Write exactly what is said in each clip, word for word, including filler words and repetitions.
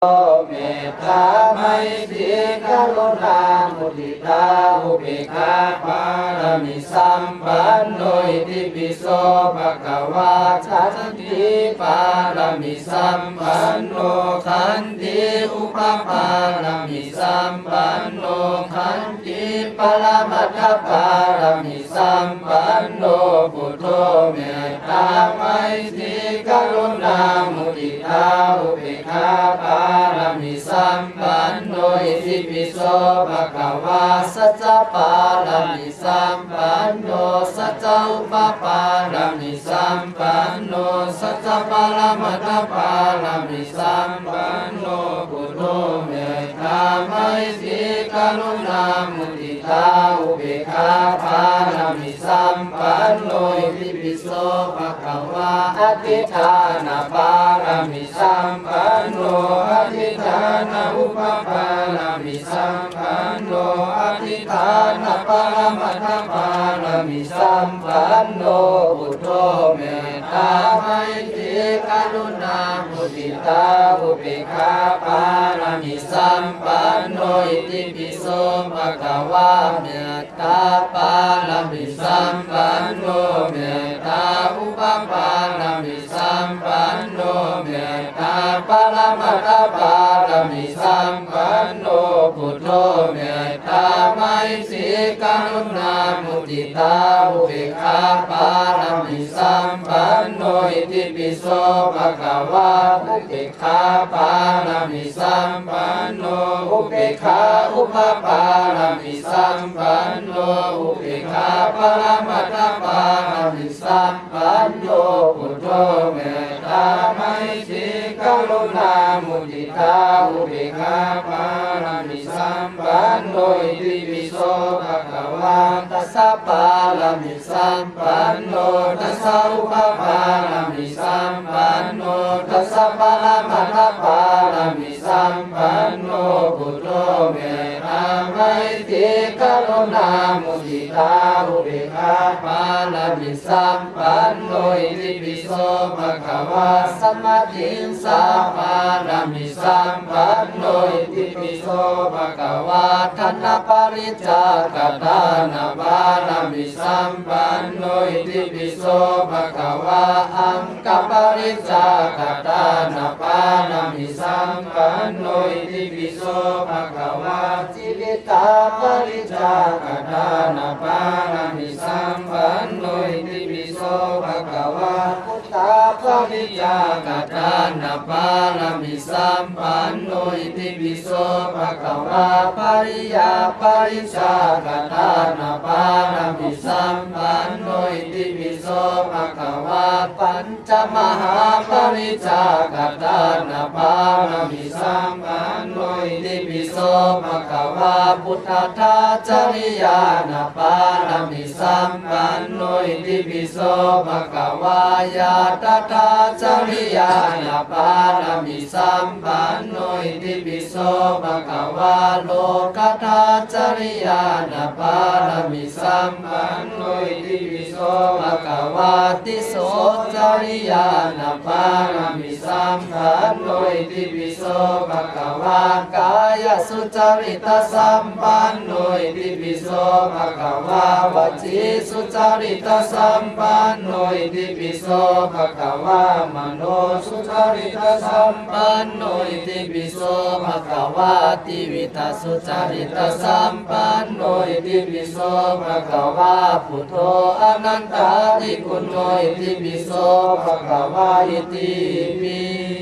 Mettā maitrī karuṇā muditā upekkhā pāramī sampanno. Itipi so bhagavā khanti pāramī sampanno, khanti upapāramī sampanno, khanti paramatthapāramī sampanno buddho mettā maitrī karuṇā muditā upekkhā pāramī sampanno. Itipi so bhagavā sacca pāramī sampanno, sacca upapāramī sampanno, sacca paramatthapāramī sampanno buddho mettā maitrī karuṇā muditā upekkhā pāramī sampanno. Itipi so bhagavā adhiṭṭhāna pāramī sampanno, adhiṭṭhāna upapāramī sampanno, adhiṭṭhāna paramatthapāramī sampanno buddho mettā maitrī karuṇā muditā upekkhā pāramī sampanno. Itipi so bhagavā mettā pāramī sampanno, mettā upapāramī sampanno, mettā paramatthapāramī sampanno buddho mettā maitrī karuṇā muditā upekkhā pāramī sampanno. Itipi so bhagavā upekkhā pāramī sampanno, upekkhā upapāramī sampanno, upekkhā paramatthapāramī sampanno buddho mettā maitrī karuṇā muditā upekkhā pāramī sampanno. Itipi so bhagavā dasa pāramī sampanno, dasa upapāramī sampanno, dasa paramatthapāramī sampanno buddho mettā maitrī karuṇā muditā upekkhā pāramī sampanno. Itipi so bhagavā samādhissa pāramī sampanno. Itipi so bhagavā dāna pariccāga dāna pāramī sampanno. Itipi so bhagavā aṅga pariccāga dāna pāramī sampanno. Itipi so bhagavā jīvita pariccāga dāna pāramī sampanno. Itipi so bhagavā putta pariccāga dāna pāramī sampanno. Itipi so bhagavā pariya pariccāga dāna pāramī sampanno. Itipi so bhagavā pañ ca mahāpariccāga dāna pāramī sampanno. Itipi so bhagavā putthadācariyañāṇa pāramī sampanno. Itipi so bhagavā ñātakadācariyañāṇa pāramī sampanno. Itipi so bhagavā lokadācariyañāṇa pāramī sampanno. Itipi so bhagavā tisso cariyañāṇa pāramī sampanno. Itipi so bhagavā kāyasucarita sampanno. Itipi so bhagavā vacī sucarita sampanno. Itipi so bhagavā mano sucarita sampanno. Itipi so bhagavā tividha sucarita sampanno. Itipi so bhagavā buddho anantādiguṇo. Itipi so bhagavā itipi.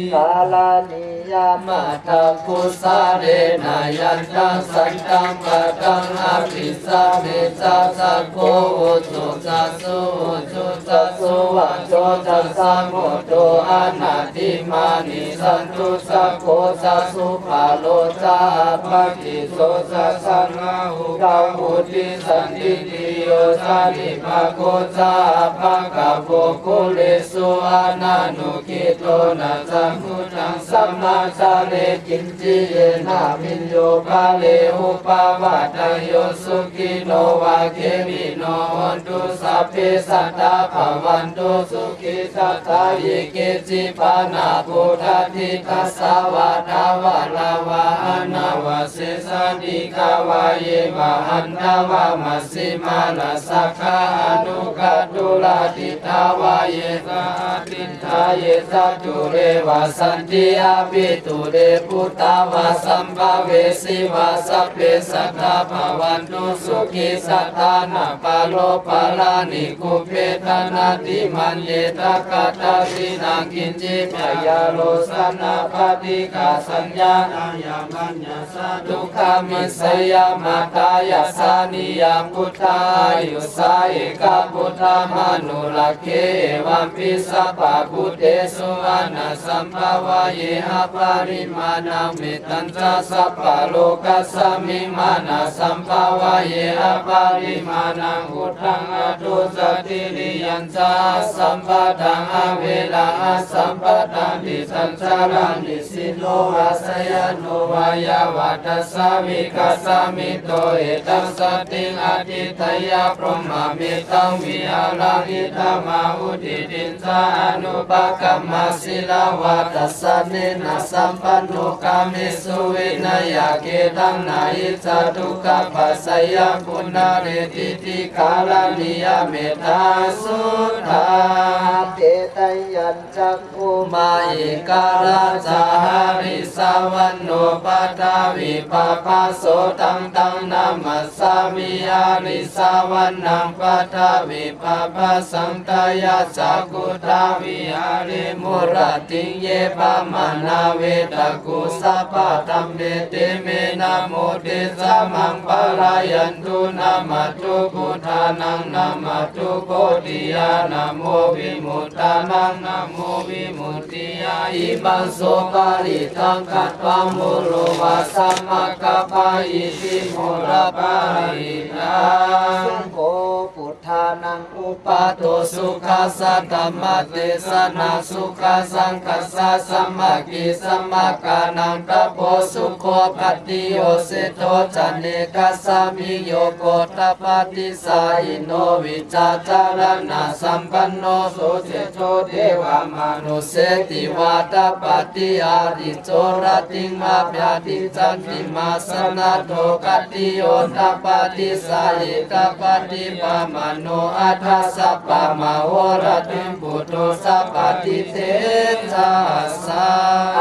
Karaṇīyamatthakusalena yantaṃ santaṃ padaṃ abhisamecca, sakko ujū ca suhujū ca suvaco cassa mudu anatimānī. Santussako ca subharo ca appakicco ca sallahukavutti, santindriyo ca nipako ca appagabbho kulesu ananugiddho. Na ca mudhā Sammācare kiñci yena bhiyyo pare upavadeyyuṃ, sukhino vā khemino hontu, sabbe sattā bhavantu sukhitattā. Ye keci pāṇabhūtatthi, tasā vā thāvarā vā anavasesā, dīghā vā ye mahantā vā, majjhimā rassakā aṇukathūlā, diṭṭhā vā ye ca adiṭṭhā, ye ca dūre vasanti avidūre, bhūtā vā sambhavesī vā, sabbe sattā bhavantu sukhitattā. Na paro paraṃ nikubbetha, nātimaññetha katthaci naṃ kiñci, byārosanā paṭighasaññā, nāññamaññassa dukkhamiccheyya. Mātā yassānīyā puttā, āyusā ekaputtamanurakkhe, evampi sabbabhūtesu, ānāsambhāvaye aparimāṇaṃ. Mettañca sabbalokasmiṃ, mānasambhāvaye aparimāṇaṃ, uddhaṃ adho ca tiriyañca, asambādhaṃ averaṃ asapattaṃ. Tiṭṭhañcaraṃ nisinno vā, sayāno vā yāvatassa vigatamiddho, etaṃ satiṃ adhiṭṭheyya, brahmametaṃ vihāraṃ idhamāhu. Diṭṭhiñca anupagamma, sīlavā dassanena sampanno, kāmesu vineyya gedhaṃ, na hi jātu gabbhaseyyaṃ punaretīti. Karaṇīyam mettasuddhā. Aṭṭhetayañca bhummā ekarājā, harissavaṇṇo paṭhavipabhāso, taṃ taṃ namassāmi harissavaṇṇaṃ paṭhavipabhāsaṃ. Tayajja guttā viharemu rattiṃ, ye brāhmaṇā vedagu sabbadhamme, te me namo te ca maṃ pālayantu. Namatthu buddhānaṃ, namatthu bodhiyā, namo vimuttānaṃ, namo vimuttiyā. Imaṃ so parittaṃ katvā, moro vāsamakappā, iti moro parittaṃ. Sukho buddhānaṃ uppādo, sukhā saddhammadesanā, sukhā saṅghassa sāmaggī, samaggānaṃ tapo sukho. Pattiyosito ca nekasmiṃ, yogo tapatissayi no, vijjācaraṇasampanno, suseṭṭho devamanussesi. Vādapati ariso rattiṃ, appaṭichantimā sannaddho, khattiyo tapatissayi tapaṭibhāvano, atha sabbamahorattiṃ buddho sabbaṭitejasā.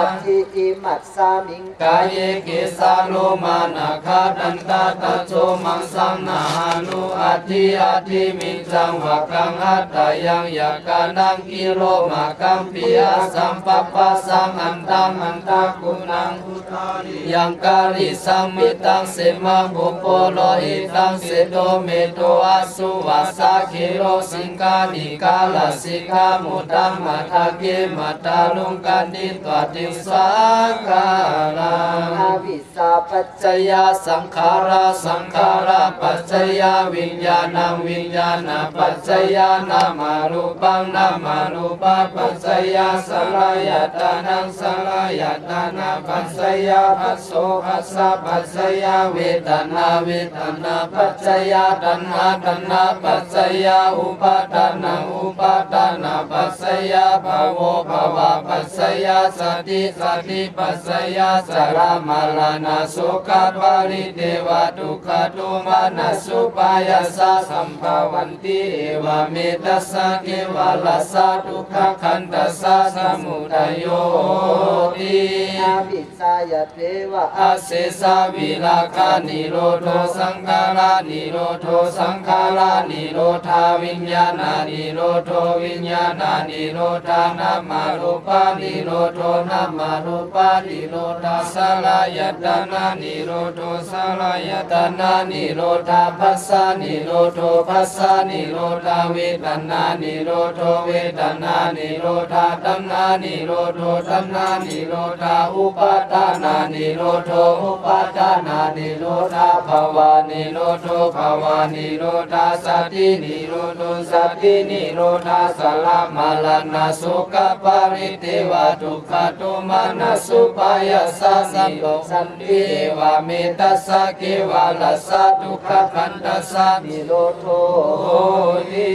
Atthi imasmiṃ kāye kesā lomā nakhā dantā taco maṃsaṃ nahārū, aṭṭhī aṭṭhimiñjaṃ vakkaṃ hadayaṃ, yakkhānaṃ kilomakaṃ pihasaṃ papphāsaṃ antaṃ antaguṇaṃ udariyaṃ karīsaṃ mettaṃ semāhu purohitaṃ seṭṭho mettho asuvassa khīlo siṅghāṇikā lasikā mudamādaké madaluṃ khantītva tiṃsaṅgāraṃ. Avijjāpaccayā saṅkhārā, saṅkhārāpaccayā viññāṇaṃ, viññāṇapaccayā nāmarūpaṃ, nāmarūpapaccayā saḷāyatanaṃ, saḷāyatanāpaccayā phasso, phassapaccayo vedanā, vedanāpaccayā taṇhā, taṇhāpaccayā upādānaṃ, upādānapaccayā bhavo, bhavapaccayā jāti, jātipaccayā jarāmaraṇā sokaparidevadukkhadomanassupāyāsā sambhavanti. Evametassa kevalassa dukkhakhandhassa samudayo hoti. Avijjāya tveva asesā virāganirodho saṅkhāranirodho, saṅkhāranirodhā viññāṇanirodho, viññāṇanirodhā nāmarūpanirodho, nāmarūpanirodhā saḷāyatana nirodho, saḷāyatana nirodhā, phassanirodho, phassanirodhā, vedanānirodho, vedanānirodhā, taṇhānirodho, taṇhānirodhā, upādānanirodho, upādānanirodhā, bhavanirodho, bhavanirodhā, jātinirodho, jātinirodhā, jarāmaraṇasokaparitevadukkhadomanassupāyāsā niruddhanti. Evameta kevalassa dukkhakhandhassa nirodho hoti.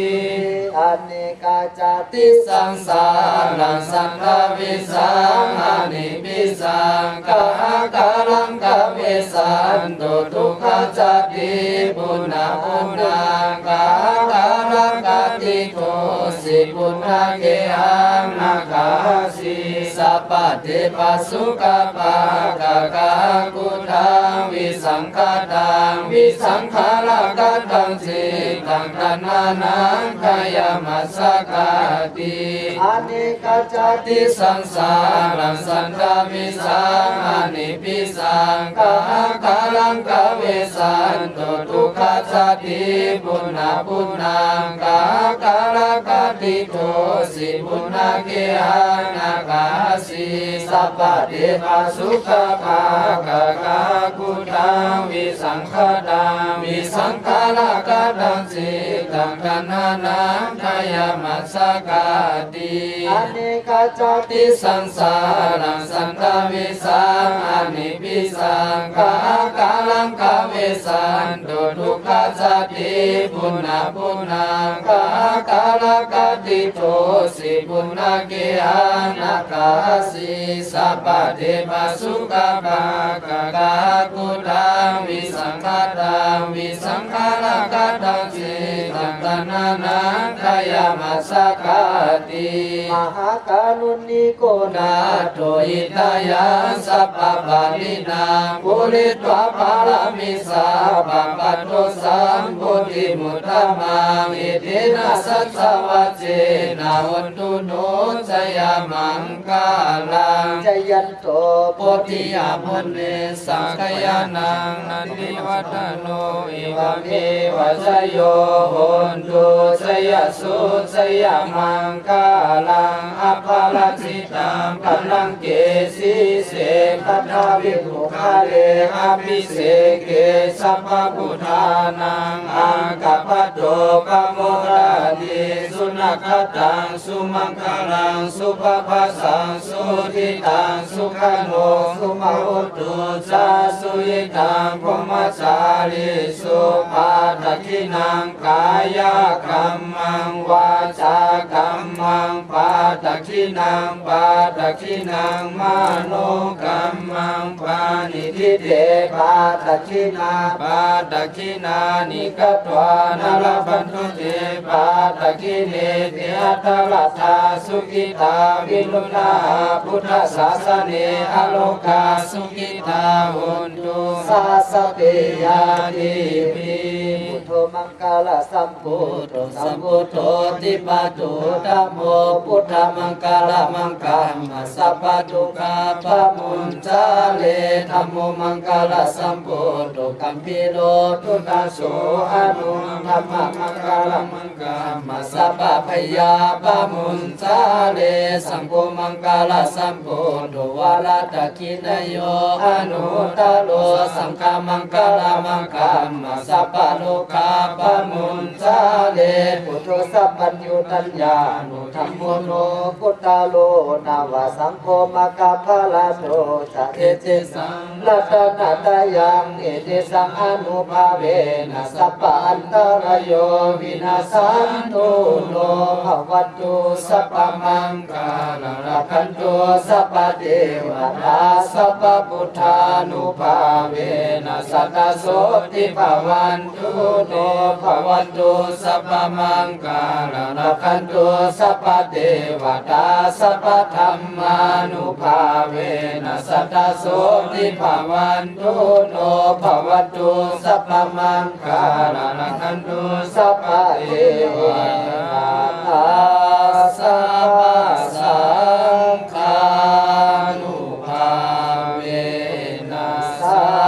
Anekajātisaṃ sāraṃ santavijjaṃ anipijjaṃ, kāhakaraṃ kavijantu dukkhajāti punapunaṃ, kāhakarakati dosi punagehaṃ nakasi. Sabbadeva sukhappākakākuddhaṃ visaṅkhataṃ visaṅkhārakattaṃ cittaṃ taṇhānaṃ khayamajjhagāti. Anekajātisaṃ sāraṃ santavijjaṃ anipijjaṃ, kāhakaraṃ kavijantu dukkhajāti punapunaṃ, kāhakarakati dosi punagehaṃ nakasi. Sabbadeva sukhappākakākuddhaṃ visaṅkhataṃ visaṅkhārakattaṃ cittaṃ taṇhānaṃ khayamajjhagāti. Anekajātisaṃ sāraṃ santavijjaṃ anipijjaṃ, kāhakaraṃ kavijantu dukkhajāti punapunaṃ, kāhakarakati dosi punagehaṃ nakasi. Sabbadeva sukhappākakākuddhaṃ visaṅkhataṃ visaṅkhārakattaṃ cittaṃ taṇhānaṃ khayamajjhagāti. Mahākāruṇiko nātho hitāya sabbapāṇinaṃ, pūretvā pāramī sabbā patto sambodhimuttamaṃ, etena saccavajjena hotu no jayamaṅgalaṃ. Jayanto bodhiyā mūle sakyānaṃ nandivaḍḍhano, evameva jayo hotu jayassu jayamaṅgalaṃ. Aparājitapallaṅke sīse paṭhavipokkhare, abhiseke sabbabuddhānaṃ aggappatto pamodati. Sunakkhattaṃ sumaṅgalaṃ supabhātaṃ suhuṭṭhitaṃ, sukhaṇo sumuhutto ca suyiṭṭhaṃ brahmacārisu. Padakkhiṇaṃ kāyakammaṃ vācākammaṃ padakkhiṇaṃ, padakkhiṇaṃ manokammaṃ paṇidhī te padakkhiṇā. Padakkhiṇāni katvāna labhantatthe padakkhiṇe. Te atthaladdhā sukhitā viruḷhā buddhasāsane, arogā sukhitā hontu saha sabbehi ñātibhi. Buddho maṅgalasam buddho, sambuddho dīpaduttamo, buddhamaṅgalamāgamma sabbadukkhā pamuñcare. Dhammo maṅgalasambuddho, gambhīro duddaso aṇo, dhammamaṅgalamāgamma sabbabhayā pamuñcare. Saṅgho maṅgalasambuddho, varada kkhiṇeyyo anuttaro, saṅghamaṅgalamāgamma sabbarogā pamuñcare. Buddho sabbaññutañāṇo, dhammo lokuttaro nava, saṅgho maggaphalaṭṭho ca, iccesaṃ ratanattayaṃ, etesaṃ ānubhāvena sabba-antarayo vināsantu no bhavantu. Sabbamaṅ- galaṃ rakkhantu sabbadevatā, sabbabuddhānubhāvena sadā sotthī bhavantu no bhavantu. Sabbamaṅgalaṃ rakkhantu sabbadevatā, sabbadhammānubhāvena sadā sotthī bhavantu no bhavantu. Sabbamaṅ- galaṃ rakkhantu sabbadevatā, sabbasaṅghānubhāvena sadā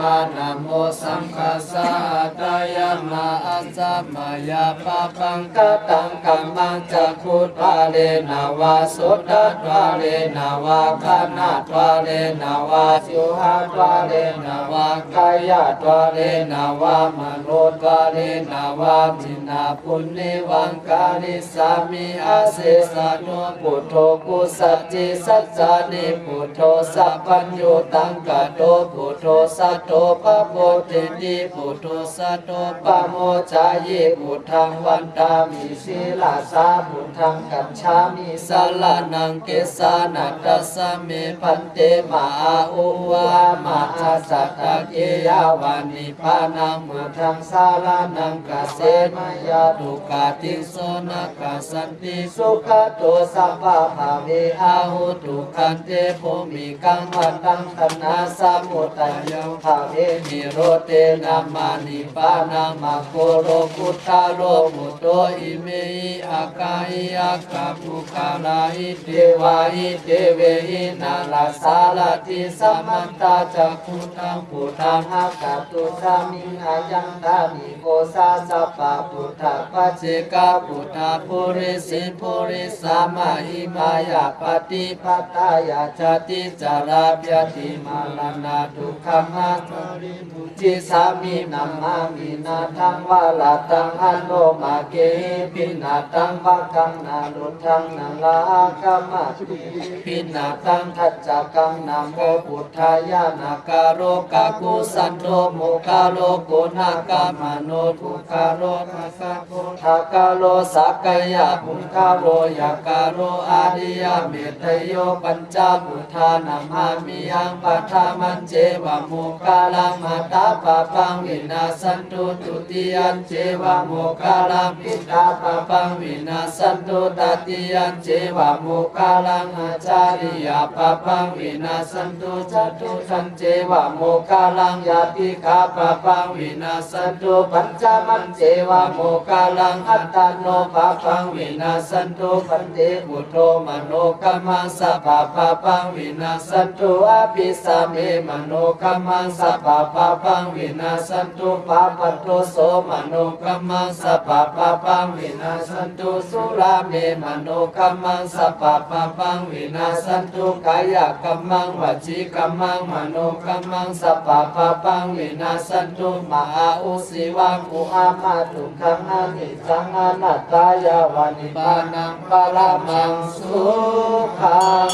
Namo saṅghassa. Atthayama ajja mayā pāpaṃ kataṃ kammaṃ, cakkhudvārena vā sotadvārena vā ghanadvārena vā jivhadvārena vā kāyadvārena vā manodvārena vā jinā puññaṃ karisāmi. Asesato buddho, kusaji saccāni buddho, sabbaññutaṅgāto buddho, satto pamodati buddho, satto pamoccayī, buddhaṃ vandāmi sirasā, buddhaṃ gacchāmi saraṇaṃ gacchāmi. Dasame bhante. Mā ā u vā ma ā satta ke yāva nibbānaṃ buddhaṃ saraṇaṃ gacchāmi. Yā dukkhā disso na issati sugato sabbaṃ bhave. Ahu dukkhante bhūmigaṃ padaṃ taṇhāsamudayo bhave, nirodhe nāma nibbānaṃ maggo lokuttaro buddho. Imehi akāhi akā puggalā idevā idevehi nāna sārathi samantā cakkhuṇṭhaṃ buddhaṃ āgatusāmiṃ. Ayaṃ dhammi ko sā sabbabuddhapaccekabuddhapurisapurisamahimmāya paṭipattayā jātijarābyādhimaraṇadukkhā māraparidevanā pūjissāmi namāmi nāthaṃ varadaṃ anomaggehi piṇḍaṃ pakkhaṃ niruddhaṃ narāgamantihi piṇḍaṃ dhaccakaṃ. Namo buddhāya. Nakkharokkhakusandho moggallokho naggamano duggaro dasako dakkaro sakyapungkaro yakkharoḷ ariyametteyyo pañcabuddhā namāmihaṃ. Paṭhamañceva moggallaṃ mātā pāpaṃ vinassantu, dutiyañceva moggallaṃ pitā pāpaṃ vinassantu, tatiyañceva moggallaṃ ācariyā pāpaṃ vinassantu, catutthañceva moggallaṃ ñātikā pāpaṃ vinassantu, pañcamañceva moggallaṃ attāno pāpaṃ vinassantu. Bhante, buddho manokammaṃ sabbaṃ pāpaṃ vinassantu, abhisame manokammaṃ sabbaṃ pāpaṃ vinassantu, pāpaggaho manokammaṃ sabbaṃ pāpaṃ vinassantu, surāme manokammaṃ sabbaṃ pāpaṃ vinassantu, kāyakammaṃ vacīkammaṃ manokammaṃ sabbaṃ pāpaṃ vinassantu, mā ā u jīvā guhā ma dukkhaṃ aniccaṃ anattā yāva nibbānaṃ paramaṃ sukhaṃ.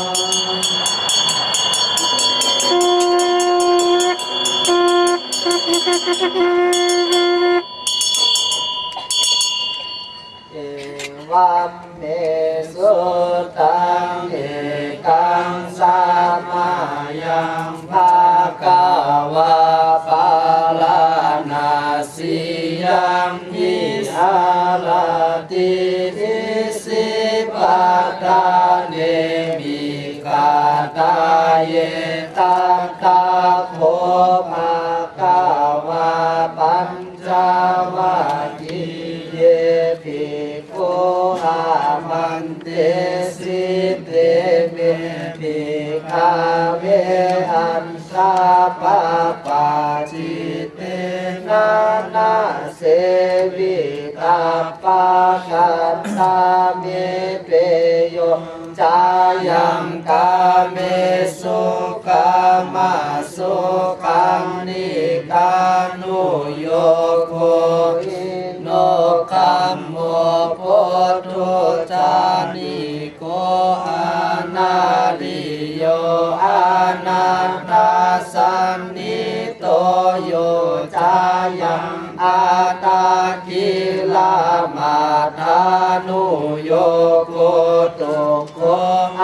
Evaṃ me sutaṃ. Ekaṃ samayaṃ bhagavā bārāṇasiyaṃ viharati isipatane migadāye. Tathā kho bhagavā pañcavaggiye bhikkhū āmantesi: Te me, bhikkhave, antā pāpā cittena na sevitabbā. Katha me, bhikkhave, yo cāyaṃ kāmesu kāmasukhallikānuyogo hīno gammo pothujjaniko anariyo anatthasañhito, yo cāyaṃ attakilamathānuyogo dukkho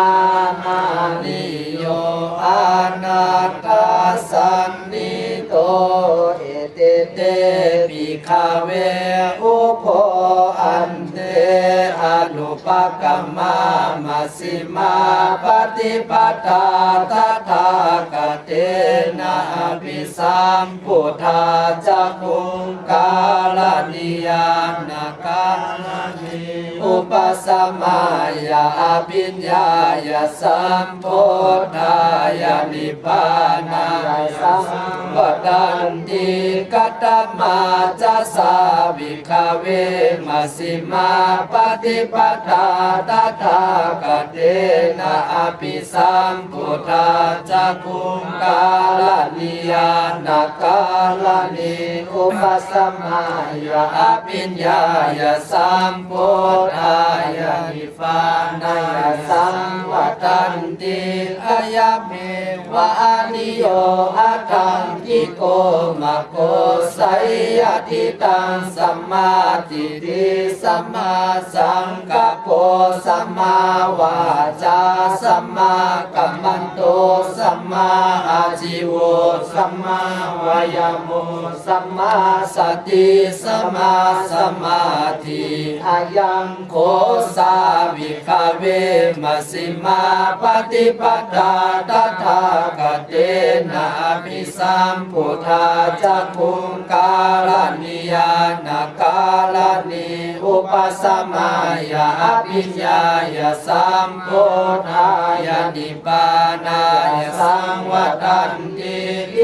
anariyo anatthasañhito. Ete te, bhikkhave, ubho ante anupagamma majjhimā paṭipadā tathāgatena abhisambuddhā cakkhukaraṇī ñāṇakaraṇī upasamāya abhiññāya sambodhāya nibbānāya saṃvadanti. Katamā ca sā bhikkhave majjhimā paṭipadā tathāgatena abhisambuddhā cakkhuṃ karaṇī ñāṇakaraṇī upasamāya abhiññāya sambodhāya nibbānāya saṃvadanti? Ayameva ariyo aṭṭhaṅgiko maggo, seyyathidaṃ: sammādiṭṭhi sammāsaṅkappo sammāvācā sammākammanto sammāājīvo sammāvāyāmo sammāsati sammāsamādhi. Ayaṃ kho sā bhikkhave majjhimā paṭipadā tathāgatena abhisambuddhā cakkhuṃ karaṇī ñāṇakaraṇī upasamāya abhiññāya sambodhāya nibbānāya saṃvadanti.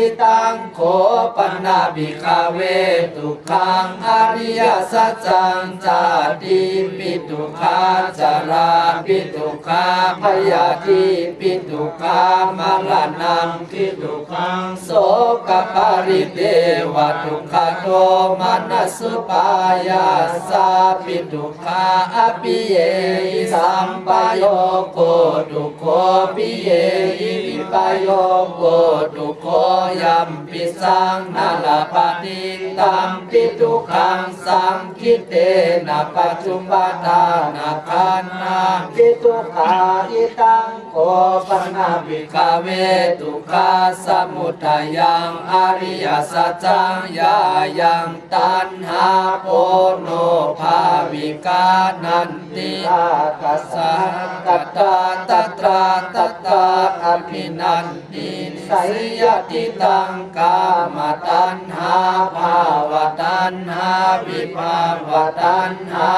Idaṃ kho pana bhikkhave dukkhaṃ ariyasaccaṃ: jātipi dukkhā jarāpi dukkhā byādhipi dukkhā maraṇampi dukkhaṃ sokaparidevadukkhadomanassupāyāsāpi dukkhā appiyehi sampayogo dukkho piyehi vippayogo dukkho yampicchaṃ na labhati tampi dukkhaṃ saṅkhittena pañcupādānakkhandhāpi dukkhā. Idaṃ kho pana bhikkhave dukkhasamudayaṃ ariyasaccaṃ: yāyaṃ taṇhā ponobbhavikā nandirāgasahagatā tatratatrā abhinandinī, seyyathidaṃ: kāmataṇhā bhavataṇhā vibhavataṇhā.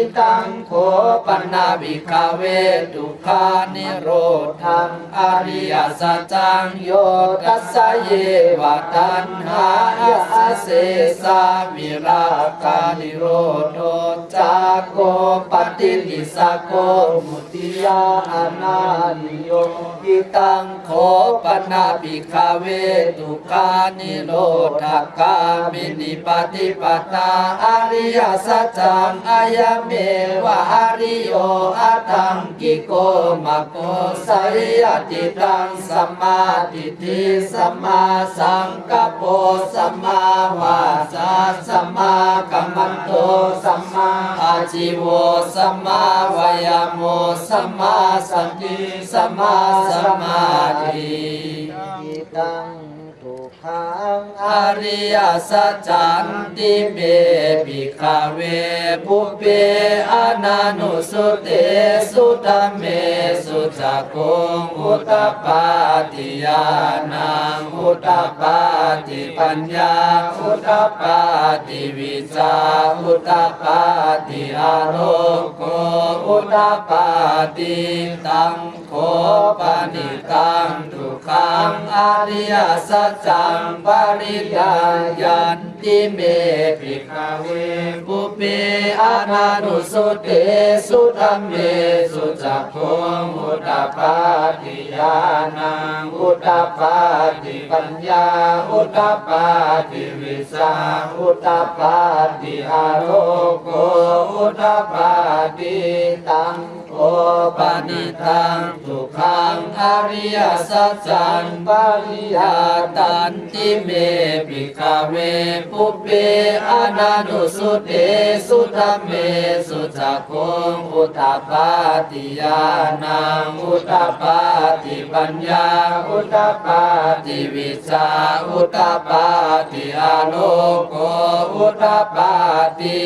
Idaṃ kho pana bhikkhave dukkhanirodhaṃ ariyasaccaṃ: yo tassāyeva taṇhāya asesavirāganirodho cāgo paṭinissaggo mutti ānandiyo. Idaṃ kho pana bhikkhave dukkhanirodhagāminī paṭipadā ariyasaccaṃ: ayameva ariyo aṭṭhaṅgiko maggo, seyyathidaṃ: sammādiṭṭhi sammāsaṅkappo sammāvācā sammākammanto sammāājīvo sammāvāyāmo sammāsati sammāsamādhi. Idaṃ dukkhaṃ ariyasaccanti me bhikkhave pubbe ananussutesu dhammesu cakkhuṃ udapādi ñāṇaṃ udapādi paññā udapādi vijjā udapādi āloko udapādi. Taṃ kho panidaṃ dukkhaṃ ariyasaccaṃ pariññeyyanti me bhikkhave pubbe ananussutesu dhammesu cakkhuṃ udapādi ñāṇaṃ udapādi paññā udapādi vijjā udapādi āloko udapādi. Taṃ kho panidaṃ dukkhaṃ ariyasaccaṃ pariññātanti me bhikkhave pubbe ananussutesu dhammesu cakkhuṃ udapādi ñāṇaṃ udapādi paññā udapādi vijjā udapādi āloko udapādi.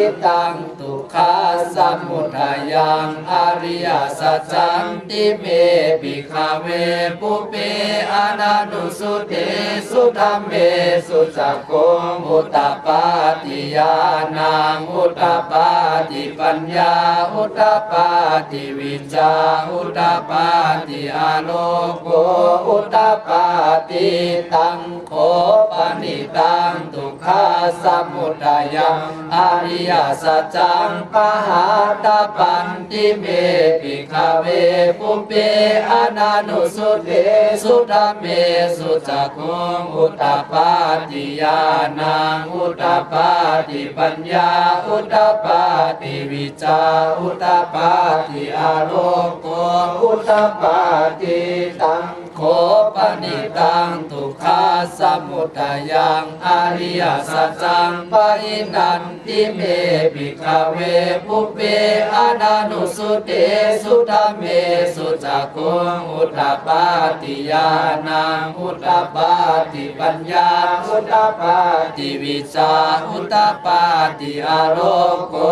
Idaṃ dukkhasamudayaṃ ariyasaccanti me bhikkhave pubbe ananussutesu dhammesu cakkhuṃ udapādi ñāṇaṃ udapādi paññā udapādi vijjā udapādi āloko udapādi. Taṃ kho panidaṃ dukkhasamudayaṃ ariyasaccaṃ pahātabbanti me bhikkhave pubbe ananussutesu dhammesu cakkhuṃ udapādi ñāṇaṃ udapādi paññā udapādi vijjā udapādi āloko udapādi. Taṃ kho panidaṃ dukkhasamudayaṃ ariyasaccaṃ pahīnanti me bhikkhave pubbe ananussutesu dhammesu cakkhuṃ udapādi ñāṇaṃ udapādi paññā udapādi vijjā udapādi āloko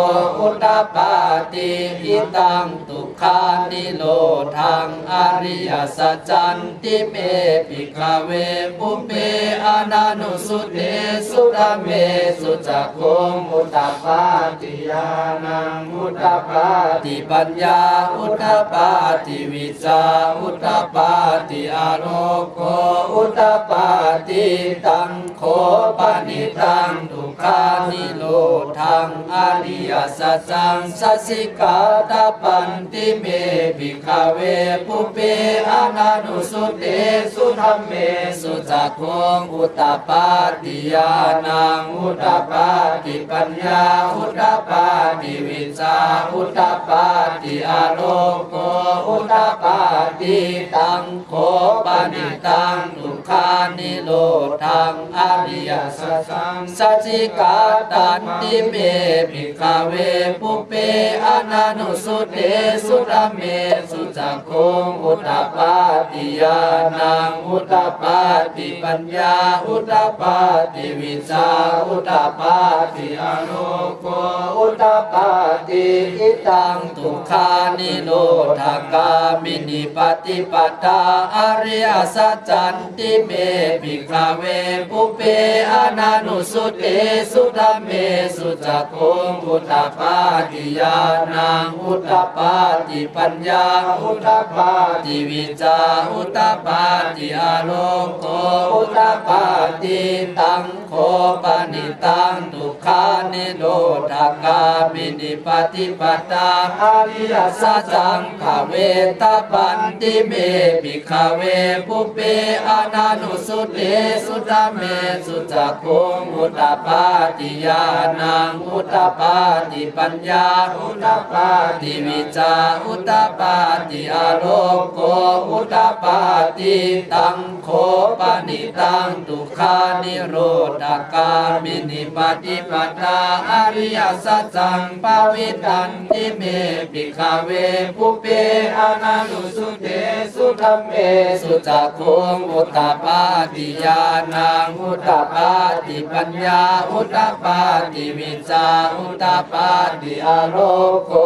udapādi. Idaṃ dukkhanirodhaṃ ariyasaccanti me bhikkhave pubbe ananussutesu dhammesu cakkhuṃ udapādi ñāṇaṃ udapādi paññā udapādi vijjā udapādi āloko udapādi. Taṃ kho panidaṃ dukkhanirodhaṃ ariyasaccaṃ sacchikātabbanti me bhikkhave pubbe ananussutesu dhammesu cakkhuṃ udapādi ñāṇaṃ udapādi paññā udapādi vijjā udapādi āloko udapādi. Taṃ kho panidaṃ dukkhanirodhaṃ ariyasaccaṃ sacchikātanti me bhikkhave pubbe ananussutesu dhammesu cakkhuṃ udapādi ñāṇaṃ udapādi paññā udapādi vijjā udapādi āloko udapādi. Idaṃ dukkhanirodhagāminī paṭipadā ariyasaccanti me bhikkhave pubbe ananussutesu dhammesu cakkhuṃ udapādi ñāṇaṃ udapādi paññā udapādi vijjā udapādi āloko udapādi. Taṃ kho panidaṃ dukkhanirodhagāminī paṭipadā ariyasaccaṃ bhāvetabbanti me bhikkhave pubbe ananussutesu dhammesu cakkhuṃ udapādi ñāṇaṃ udapādi paññā udapādi vijjā udapādi āloko udapādi. Taṃ kho panidaṃ dukkhanirodhagāminī paṭipadā ariyasaccaṃ bhāvitanti me bhikkhave pubbe ananussutesu dhammesu cakkhuṃ udapādi ñāṇaṃ udapādi paññā udapādi vijjā udapādi āloko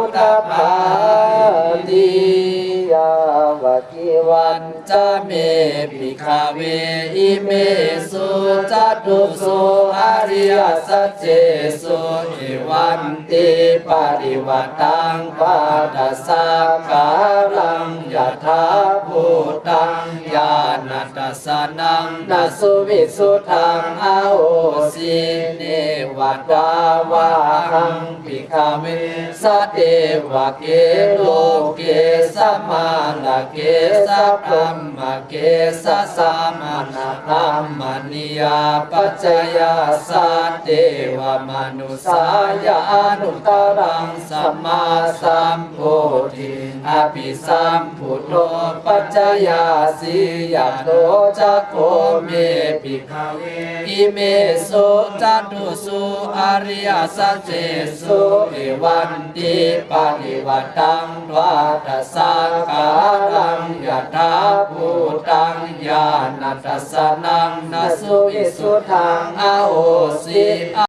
udapādi. Yāvakīvañca me bhikkhave imesu catūsu ariyasaccesu evantiparivaṭṭaṃ dvādasākāraṃ yathābhūtaṃ ñāṇadassanaṃ na suvisuddhaṃ ahosi. Neva tāvāhaṃ bhikkhave sadevake loke samārake sabrahmake sasamaṇabrāhmaṇiyā pajāya sadevamanussāya anuttaraṃ sammāsambodhiṃ abhisambuddho pajāyāsi. Yato ca kho me bhikkhave imesu catūsu ariyasaccesu evantiparivaṭṭaṃ dvādasākāraṃ yathābhūtaṃ ñāṇadassanaṃ na suvisuddhaṃ ahosi.